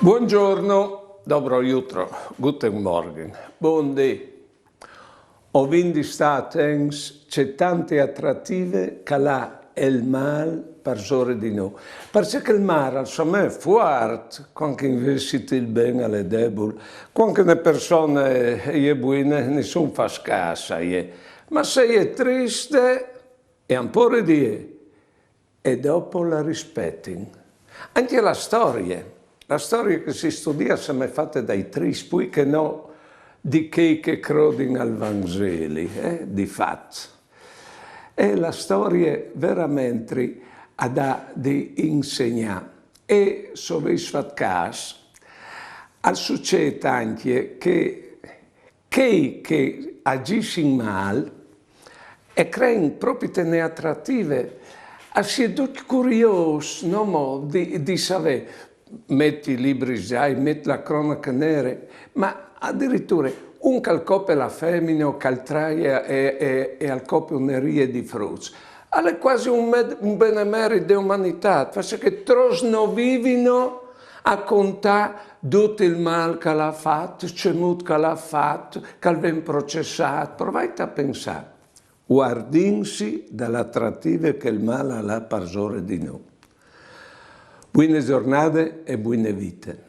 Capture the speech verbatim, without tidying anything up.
Buongiorno, dobro jutro, guten Morgen, bundì. O vin di stâ atents, ce tante atrative che al à il mâl parsore di nô. Parcè che il mâl al somee fuart, cuant che invezit il ben al è debul, cuant che une persone e je buine, nissun fâs câs a jê. Ma se e je triste, e àn pôre di jê, e dopo la rispetin. Ancje la storie, la storie che si studie e je somee fate dai triscj, plui che no di chei che a crodin al Vanzeli, eh, di fat. E la storie verementri e à di insegnâ. E se o vês fat câs, al sucêt ancje che chei che a agissin mâl e crein propit une atrative. A si è ducj curiôs, no mo, di, di savê, met i libris zâi, met la cronache nere, ma adiriture un che al cope la femine o che al traie e, e, e al cope une rie di fruts. Al è cuasi un, med-, un benemerit de umanitât, parcè che trops no vivino a contâ dut il mâl che al à fat, cemût che al à fat, che al ven processât. Provait a pensâ, vuardìnsi da la atrative che il mâl al à parsore di nô. Buine zornade e buine vite.